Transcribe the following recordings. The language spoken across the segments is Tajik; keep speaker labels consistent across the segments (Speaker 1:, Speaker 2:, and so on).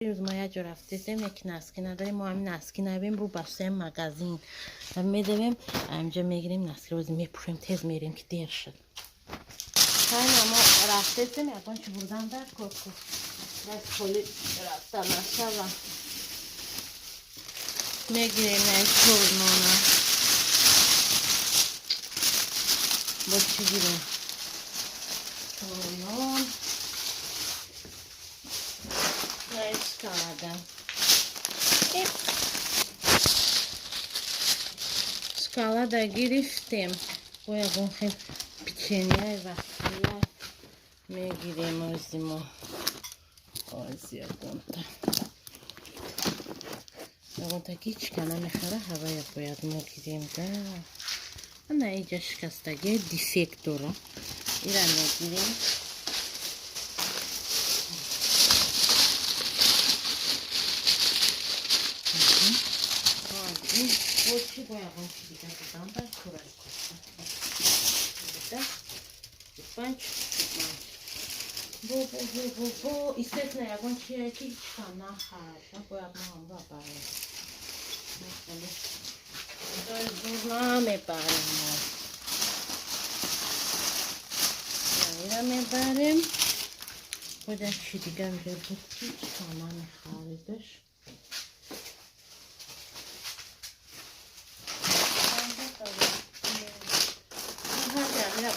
Speaker 1: Имрӯз мо як ҷо рафтесем, яки носки надорем. Мо ҳамин носки навем, бу басем магазин медавем, ҳаминҷа мегирем носки, рози мепӯшем, тез мерем, ки дер шуд. Хайна, мо рафтесем, ягон чи бурдан дар корку даст холи рафта нашава. Мегирем най чорнона. Бо чӣ гирем? Чорнон. Най шоколада. Шоколада гирифтем. Бо ягон хел печенье й вафлия мегирем ози мо. Ози ягонта. Ягонта гичка намехара, ҳавая бояд мо гирем да. Ана иҷа шикастаги дефект дора. Ира мегирем. Бо чӣ, бо ягон чи дигар будан дар курай кофта. Панҷ панҷ. Бо бо бо бо бо естественно, ягон чие ки ҳичка нахарад, бояд мо ҳамро барем. Зур намебарем мо. Ира мебарем. Боз як чи дигар инҷо буд, ки ҳичка намехаридаш.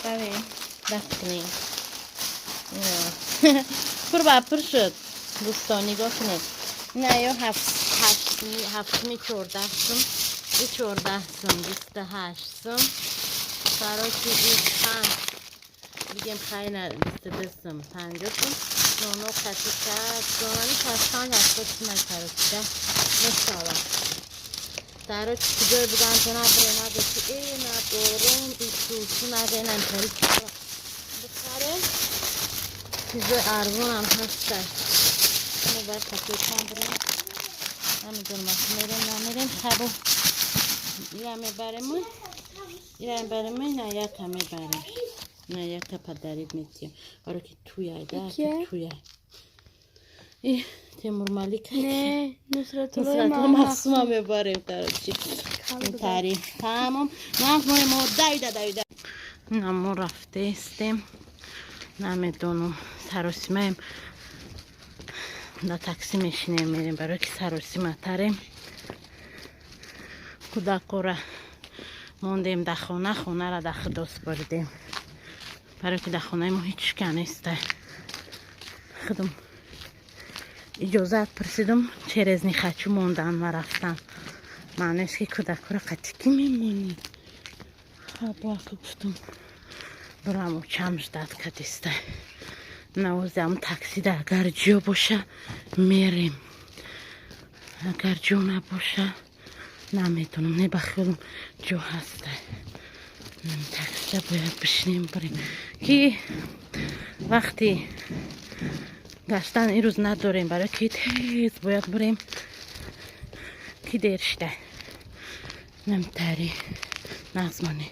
Speaker 1: Барем, дафт кунем. Пур ба пур шуд, дӯстон, нигоҳ кунед. На ё ҳафтми 14 сум, и 14 сум, 28 сум. Короче, и панҷ бигем, хайна, 22 сум, 50 сум. Ноно кати 60 сомани, 65, 80 сум, короче, да мешавад. Короче, куҷое будан то набре, нагӯ ки э надорум, исусу нагӯ, намхели чизо бихарем. Чизои арзонам ҳаста. Мо бояд капекам бирем. Намедонам, ак мерем, намерем. Хайбо, ира мебарем, ира мебарем, на яка мебарем. На яка подарить метием. Баро ки туяй, да, туяй. И Темур Малика.
Speaker 2: Не, Нусратулло
Speaker 1: Нусратулло Махсума мебарем, короче. Тари. Тамом. Нағмои мо давида давида. На мо рафтестем. Намедонам, саросимаем. Да такси мешинем, мерем, барои ки саросиматарем. Кӯдакора мондем дар хона, хонара дар худо супоридем. Барои ки дар хонаи мо ҳеҷ ка неста. Худам иҷозат пурсидум, через не хочу мондан ва рафтан. Маъноеш ки кӯдакора қатӣ кӣ мемонӣ? Хабака гуфтум, бурам, очам ждать кадиста. Навози ҳам таксида агар ҷо боша, мерем. Агар ҷо набоша, наметонам. Не, ба хиёлам ҷо ҳаста. Таксида бояд бишинем, бирем. Ки вақти гаштан ирӯз надорем, барои ки тез бояд бирем, ки дер шуда. Намтари нағзмонӣ.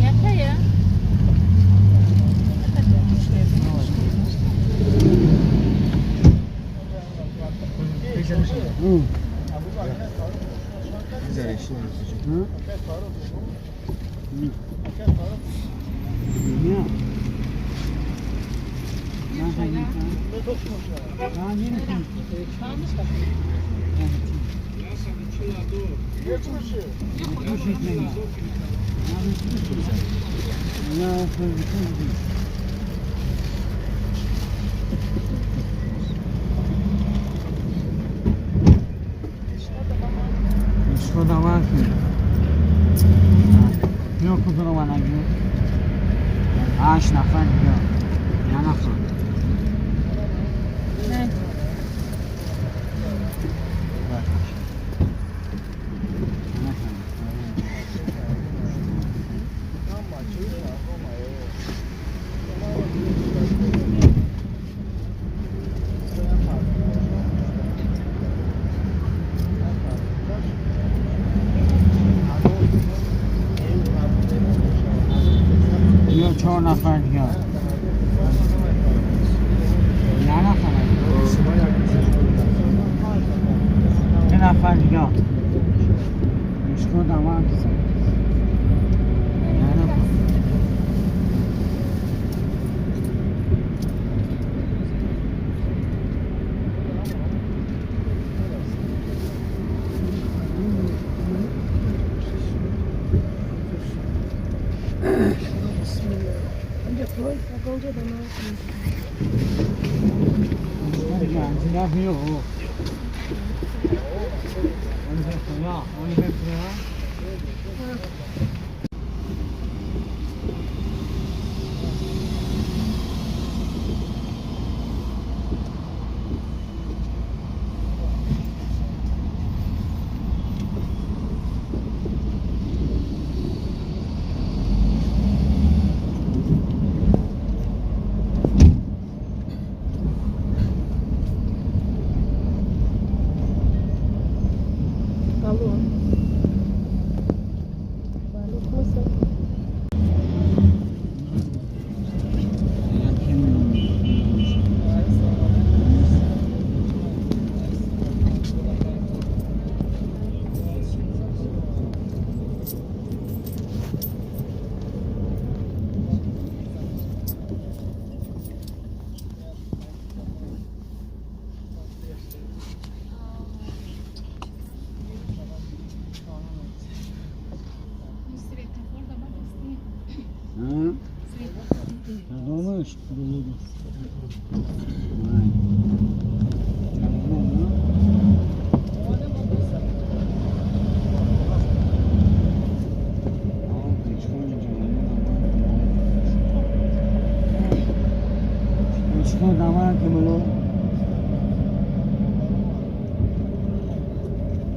Speaker 1: Якая?
Speaker 2: 8 نفر یا 9 نفر. یا 4 نفر دیگه. 9 نفر. 3 نفر دیگه. مشکل دامن.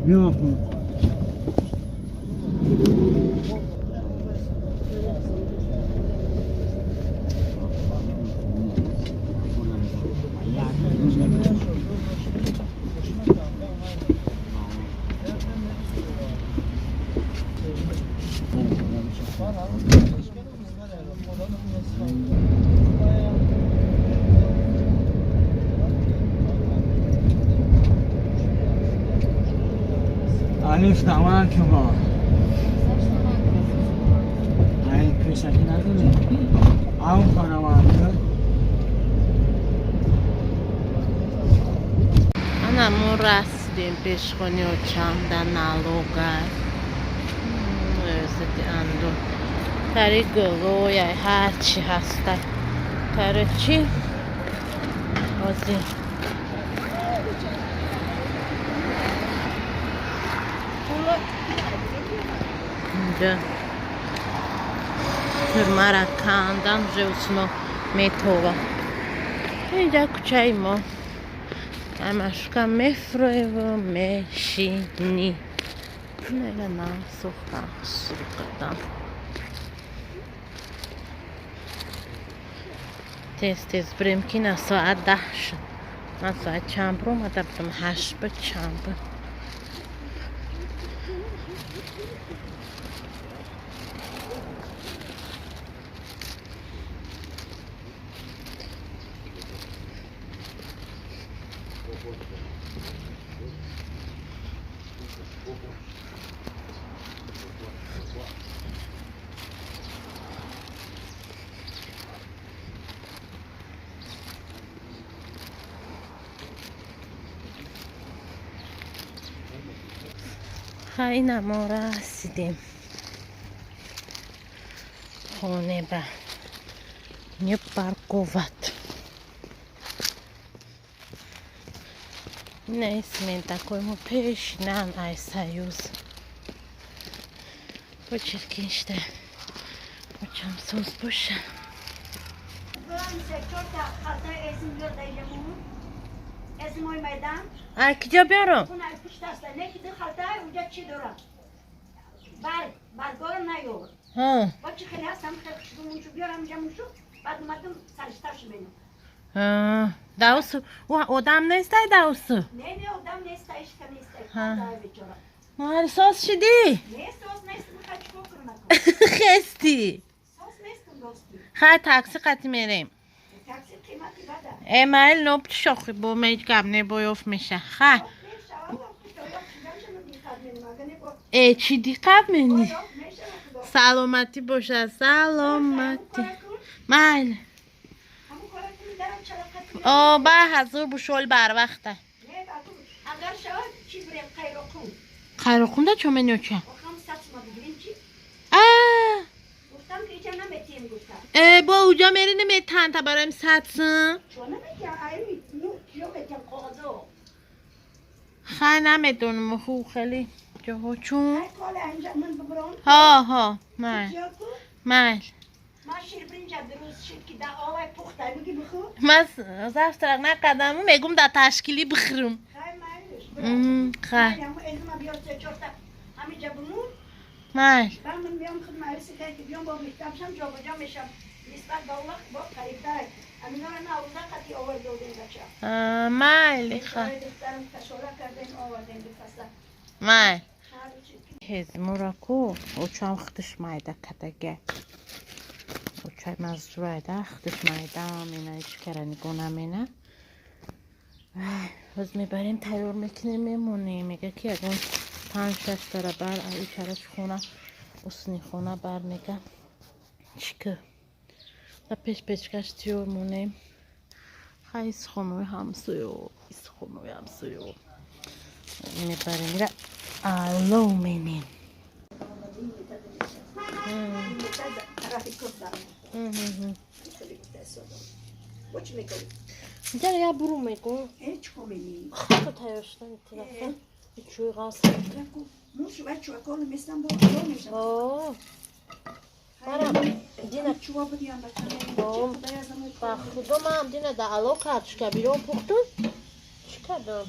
Speaker 2: 9 نفر. الف دامن که با این پیشکی ندونی اون کنم
Speaker 1: ана мо расидем пешхони очамда налога анду тари гулояй ҳарчи ҳаста. Короче ҳозир инҷа тюрмара кандан уже усно метова. Инҷа кӯчаи мо ҳамашка мефурӯеву мешинӣ. Нега насохта суқадан. Тез тез бирем ки на соат 10 шуд. Ман соат чанд омада будам? 8 ба чанд буд. Ина мо расидем хоне ба не парковать. Ина исментакои мо пешинан ай Союз. Бо чиркиншта. Очам соз боша. Ай киҷо биёрам? Даусу, одам нестай даусу?
Speaker 3: Не, одам нестай, ишка нестай.
Speaker 1: Мар соз шидӣ?
Speaker 3: Не, соз нестам, чикор кунам?
Speaker 1: Хести.
Speaker 3: Соз нестам, дости.
Speaker 1: Хай такси қати мерем.
Speaker 3: Такси қимати бада.
Speaker 1: Э, майл ноб шохи бо меҷ гап не боёф меша. Хай. Э, чӣ диққат мени? Саломатӣ боша, саломатӣ. Майл. О, ба ҳазур бушол барвақта. Қайроқунда чо менёча? Э, бо уҷа мери неметан та бароим 100 сум? Хай намедонам, ху хеле ҷоҳо чун. Ҳо, ҳо, майл. Майл. Ман завтрак накардам, мегум дар ташкилӣ бихӯрам. Хай. Майл. Майли, хай. Майл. Ҳезмураку очам худаш майда кадага. Очай мазҷурайда худаш майда мена ичкара нигоҳ намена. Боз мебарем тайёр мекунем мемонем. Мега ки ягон 5-6 тара бар ичараш хона усни хона бар мега. Чика. Да пеш печкаш тиёр монем. Хай исхонои ҳамсоё, исхонои ҳамсоё. Мебарем ира алов менем. Инҷа я буру мегум. Хато тайёр шудани тарафа. Чӯи ғас. Ба худо ман дина да ало картошка бирён пухтум. Чӣ кардам?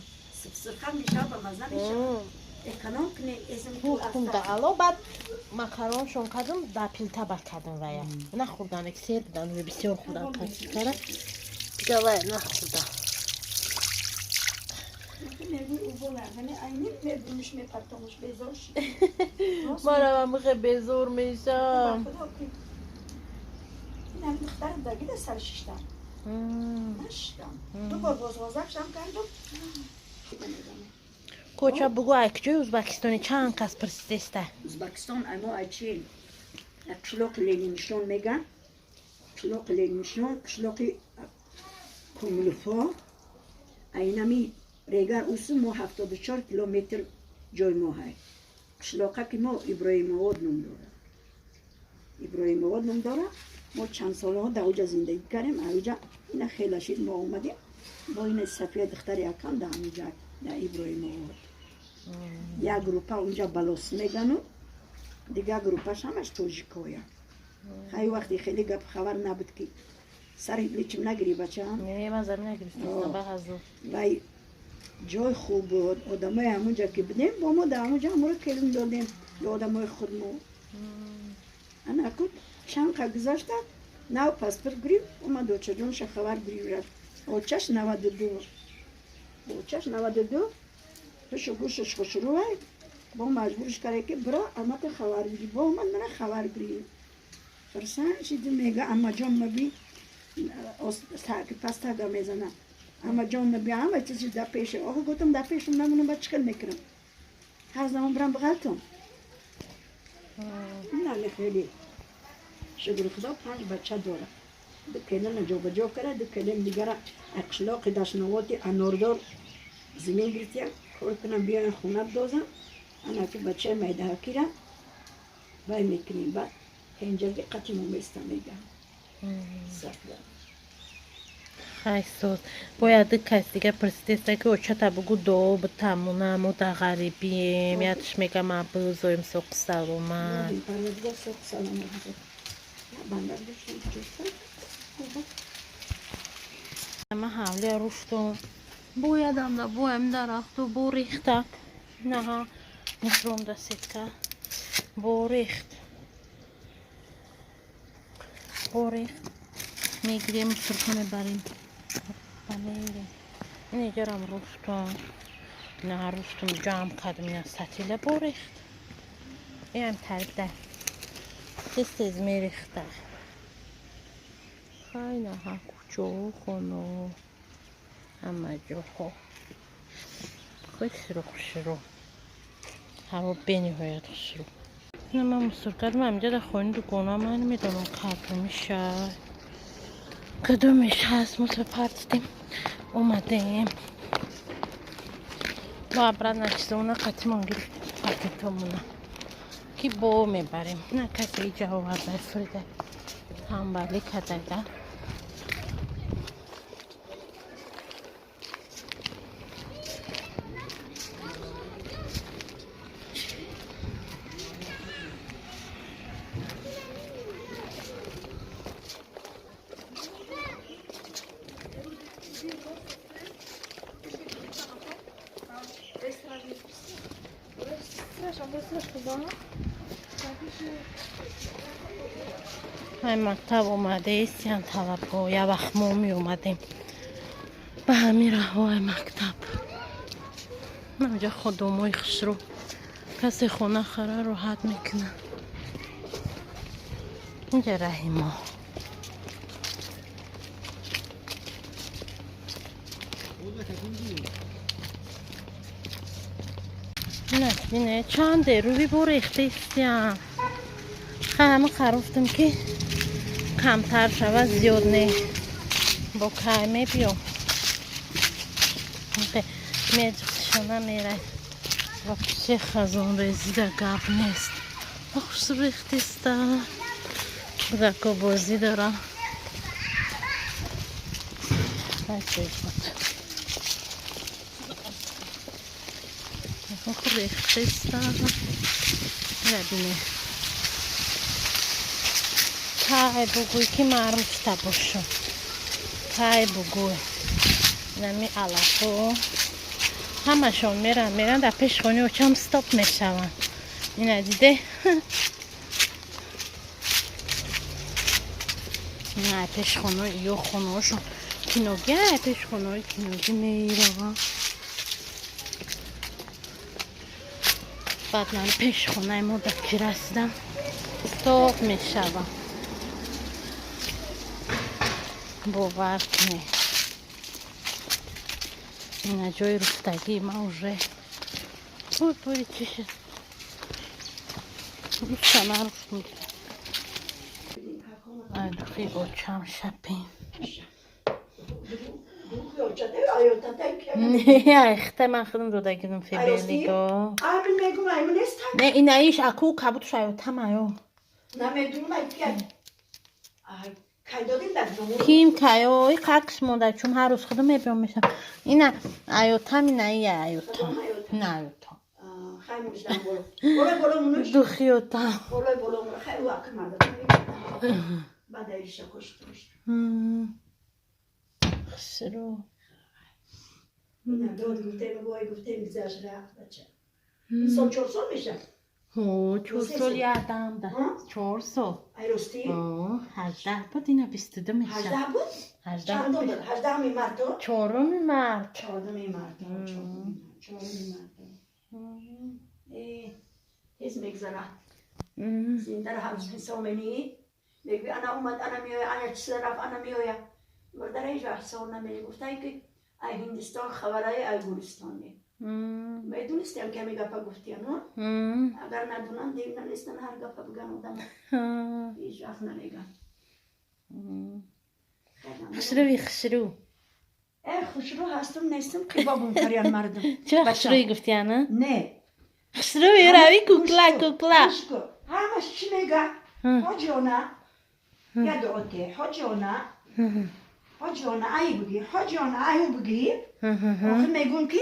Speaker 1: Пухтум да ало, баъд макароншон кардам, да пилта бар кардам вая. Нахӯрдан, сер будан, бисёр хӯрдан картошкара. Дига вая нахӯрдам. Манам хе безор мешам. Коча бугу ай куҷои Ӯзбекистони чанд кас пурсидеста?
Speaker 3: Ӯзбекистон ано ай чи? Қишлоқи Лениншон меган. Қишлоқи Лениншон, қишлоқи Кумлуфо. Айнами регар усу мо 74 километр ҷой мо ҳай. Қишлоқа ки мо Иброҳимобод ном дорад. Иброҳимобод ном дорад. Мо чанд солҳо дар оҷа зиндагӣ кардем. Аоҷа ина хела шид мо омадем. Бо ина Сафия духтари акам дар ҳамиҷа дар Иброҳимобод. Як группа унҷа балос мегану, дигар группаш ҳамаш тоҷикоя. Хай вақти хеле гап хабар набуд ки сари личим нагири бачаам.
Speaker 1: Не, ман замин нагирифтам, ба ҳазур.
Speaker 3: Вай ҷой хуб буд, одамои ҳамунҷа ки будем, бо мо дар ҳамунҷа ҳаморо келин додем, ё одамои худмо. Ана ку чанд қа гузашта, нав паспорт гирифт, омад очаҷонша хабар гирифт рафт. Очаш 92. Очаш 92, ҳушу гӯшаш хушрӯай, бо маҷбурш карда ки бира амата хабар гирифт, бо омад мана хабар гирифт. Хурсанд шид, мега амаҷон маби пастага мезана. Амаҷон маби ҳама чизи дар пеше. Охо гуфтам дар пешам намонам, баъд чӣ хел мекунам? Ҳар замон бирам бағалтам. Инаме хеле. Шукри Худо 5 бача дорад. Ду келина ҷобаҷо карда, ду келин дигара қишлоқи Дашновоти Анордор замин гирифтия, кор кунам, биёян хона бидозам. Ана ки бачаи майдаҳакира вай мекунем, баъд ҳенҷаги қатимо места мегам. Сафда.
Speaker 1: Хай соз. Бояд кас дига пурсидеста ки очата бугу дуо битамона, мо дар ғарибием. Ятш мега ма бизоем соқ саломат.
Speaker 3: Парвардигор соқ саломат бизор. Бандар доштам куҷоста?
Speaker 1: Ма ҳавлия руфтум. Боядам да боям дарахту бо рехта. Наҳа мефром да сетка. Бо рехт. Бо рехт. Мегирем мусорка мебарем. Мегирем. Ин иҷарам руфтум. Наҳа руфтум ҷамъ кардем ина сатила бо рехт. Иам тариб да. Тез тез мерехта. Хай наҳа кӯчаҳо хоно. Ҳама ҷоҳо. Хушрӯ хушрӯ. Ҳаво бениҳоят хушрӯ. Ина ман мусор кардам ҳаминҷа дар хони дугона ман намедонам кадомиша. Кадомиш ҳаст мусор партидем. Омадем. Бо обратно чизомона қатимон гирифтем пакетомона. Ки бо мебарем. На касе иҷа оварда фурида. Тамбалӣ кардада. Ай мактаб омадаистиян талабҳо. Як вақт мо меомадем ба ҳамин раҳҳои мактаб. Инҷа худомои хушрӯ. Касе хона хара роҳат мекунад. Инҷа раҳи мо. Насбине чанд рӯи бо рехтаистиян. Ҳама харуфтам ки камтар шавад, зиёд не. Бо кай мебиём. Меҷиқшона мерай. Вообще хазонрезида гап нест. Хушрӯ рехтиста. Кӯдако бозӣ дорам. Буд. Рехтиста. Бибине. Кай бугӯй ки ман руфта бошам. Кай бугӯй. Нами алафо. Ҳамашон меран, меран дар пеши хони очам стоп мешаванд. Ина диде? На пеши хонаи ё хонаошон киноги, пеши хонаи киноги мераванд. Баъд ман пеши хонаи мо дар ки расидам стоп мешавам. Бовар кунед. Ина ҷои руфтагии ман уже. Ой, бори чӣ шуд? Руфта наруфтум. Ай духи очам шапин. Не, айхта ман худам додагидум феберлиго. Не, инаиш аку кабутш аётам аё. Ким кайо, и қақш монда, чун ҳар рӯз худам мебиём мешам. Ина аётам, ина ия аётам. Ина аётам. Духиётам. Хушрӯ.
Speaker 3: Сол 4 сол мешавад.
Speaker 1: Ҳо, 4 сол ядам да. 4 сол.
Speaker 3: Ай ростӣ?
Speaker 1: 18 буд, ина 22 мешавад.
Speaker 3: 18 буд?
Speaker 1: 18
Speaker 3: Чандум буд? 18 март?
Speaker 1: 4 март.
Speaker 3: 4 март. 4 март. Тез мегзарад. Зиндаро ҳисоб менӣ, мегӯӣ ана омад, ана меоя, ана чиза рафт, ана меоя. Мурдара ҳеҷ вақт ҳисоб намерӣ. Гуфтае ки ай Ҳиндистон хабарае, ай Гулистон не. Медонистем ки ҳамин гапа гуфтиям, агар надонанд дев нанестан ҳар гапа биган одам. Ҳеҷ вақт намеган.
Speaker 1: Хушрӯи хушрӯ.
Speaker 3: Хушрӯ ҳастум нестум қибобум карян мардум.
Speaker 1: Чаро хушрӯӣ гуфтияна?
Speaker 3: Не.
Speaker 1: Хушрӯ рави, кукла, кукла.
Speaker 3: Ҳамаш чӣ мега? Ҳоҷиона, я дуоте, ҳоҷиона, ҳоҷиона, ай буги, ҳоҷиона, аю буги. Охир мегӯм, ки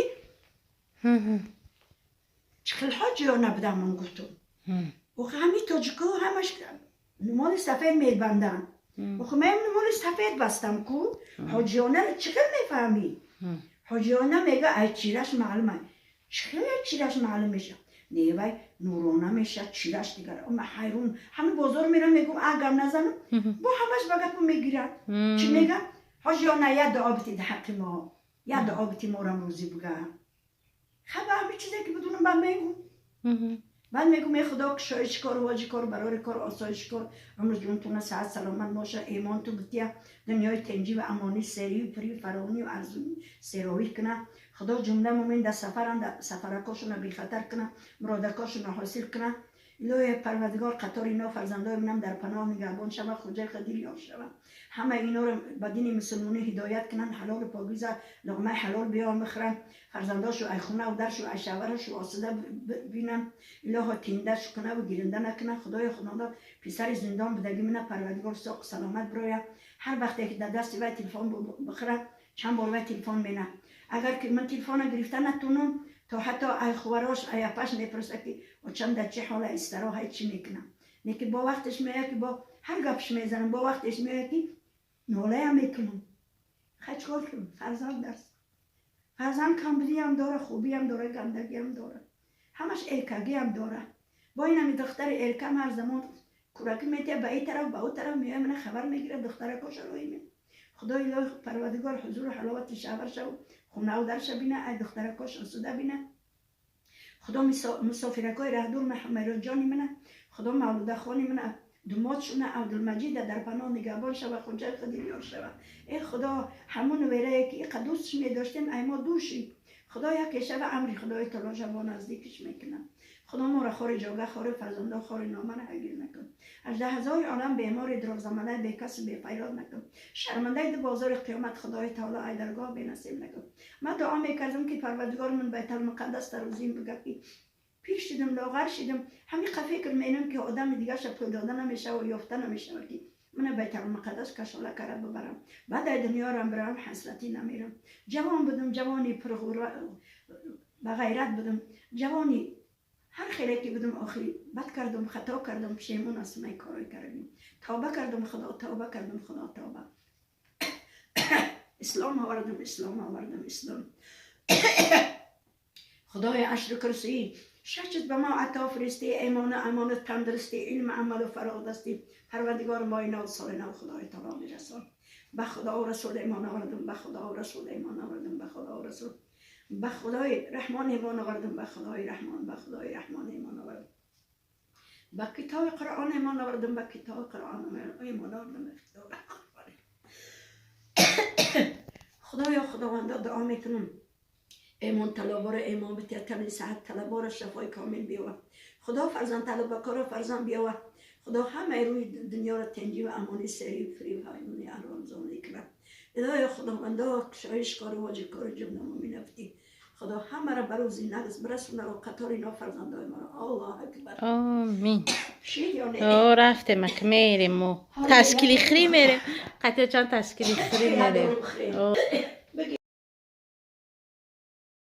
Speaker 3: чӣ хел ҳоҷиона будам, ман гуфтум. Охи ҳами тоҷико ҳамаш румоли сафед мебанданд. Охи ман румоли сафед бастам ку. Ҳоҷионаро чӣ хел мефаҳмӣ? Ҳоҷиона мега, ай чираш маълума. Чӣ хел чираш маълум меша? Не, вай нурона меша, чираш дигар. Ма ҳайрон, ҳами бозор мерам, мегӯм, а гап назанам, бо ҳамаш ба гапу мегирад. Чӣ мега? Ҳоҷиона, я дуо битид ҳаққи мо, я дуо бити, морам рӯзӣ буга. Хаба ҳами чизе ки бидунам, ба мегӯм. Баъд мегӯм: е Худо, кушоиши кор, воҷи кор, барори кор, осоиши кор, умр ҷунтуна саҳат саломат боша, эмон ту бития, дунёи тенҷӣ ва амонӣ, серию пирию фаровонию арзунӣ серовӣ куна. Худо ҷумла мумин дар сафарам, сафаракошона бехатар куна, муродакошона ҳосил куна. Илоҳи Парвардигор, қатори ино фарзандои манам дар паноҳ нигаҳбон шава, хуҷаи қадир ёр шава. Ҳама иноро ба дини мусулмонӣ ҳидоят кунанд, ҳалолу покиза луқмаи ҳалол биён бихӯранд, фарзандошу ай хунаву даршу ай шаварашу осуда бинанд. Илоҳо, тиндашу кунаву гиринда накунанд. Худои Худондо, писари зиндон будаги мина Парвардигор соқу саломат бироя. Ҳар вақте ки дар дасти вай телефон бихӯра, чанд бор вай телефон мена. Агар ки ман телефона гирифта натунам, то ҳатто ай хуварош, ай апаш мепурса, ки очам дар чӣ ҳола, истироҳа чӣ мекунам. Лекин бо вақтеш меояд, ки бо ҳар гапш мезанам, бо вақтеш меояд, ки нолаям мекунам. Хай, чикор кунам? Фарзанд аст. Фарзанд камбудиам дора, хубиам дора, гандагиам дора, ҳамаш эркагиам дора. Бо инами духтари эркам ҳар замон кӯракӣ метия, ба ин тараф, ба ӯ тараф меоя, мана хабар мегирад, духтаракоша роҳӣ ме. Худои Илоҳи Парвардигор, ҳузуру ҳаловати шавар шаву хунаву дарша бина, ай духтаракош осуда бина. Худо мусофиракои раҳдур ҳумайроҷони мана, Худо Мавлудахони мана, думодшуна Абдулмаҷида дар паноҳ нигаҳбон шава, хуҷаи қадир ёр шава. Э Худо, ҳамун верае ки иқа дӯстш медоштем, ай мо дур шид. Худо яке шава амри Худои таоло шаво наздикиш мекунад. Худо моро хори ҷога, хори фарзандо, хори номара ҳагир накун. 18 000 олам бемори дурозамалай, бекасу бефайрод накун. Шармандаи ду бозори қиёмат, Худои таоло, ай даргоҳ бенасиб накун. Ман дуо мекардам, ки Парвардигор ман Байталмуқаддас дар рӯзим бига, ки пир шидам, лоғар шидам. Ҳамиқа фикр менам, ки одами дигарша пул дода намешава, ёфта намешава, ки мана Байталмуқаддас кашола кара бибарам. Баъд ай дунёрам бирам, ҳасратӣ намерам. Ҷавон будам, ҷавони пурғур ба ғайрат будам, ҷавони ҳар хеле ки будам. Охири бад кардам, хато кардам, пушаймон ҳастам ай корой кардем. Тавба кардам, Худо, тавба кардам, Худо, тавба. Ислом овардам, ислом овардам, ислом. Худои аршу курсӣ, шаш чиз ба мо ато фиристӣ: имону амону тандурустӣ, илму амалу фароғдастӣ. Парвардигор, моҳи нав, соли нав, Худои таоло, бирасон. Ба Худову Расул имон овардам, ба Худову Расул имон овардам, ба Худову Расул, ба Худои Раҳмон имон овардам, ба Худои Раҳмон, ба Худои Раҳмон имон овардам, ба китоби Қуръон имон овардам, ба китоби Қуръон имон овардам, ба китоби Қуръон. Худоё, Худовандо, дуо мекунам: эмон талабора эмон бития, тани саҳат талабора шафои комил биёва. Худо, фарзанд талабакора фарзанд биёва. Худо, ҳамаи рӯи дунёро тенҷӣ ва амонӣ, серию пирӣ ҳаймони аромзонӣ кунад. Илоҳи Худовандо, кушоиш кору воҷи кору ҷумла муминафтӣ. Худо ҳамаро ба рӯзи нағз бирасона ва қатори ино фарзандои моро. Аллоҳ акбар.
Speaker 1: Омин.
Speaker 3: Шид ё не?
Speaker 1: О, рафтем, ак мерем, мо ташкили хирӣ мерем, қатия чанд ташкили хирӣ мерем.
Speaker 3: Хирӣ.
Speaker 1: О.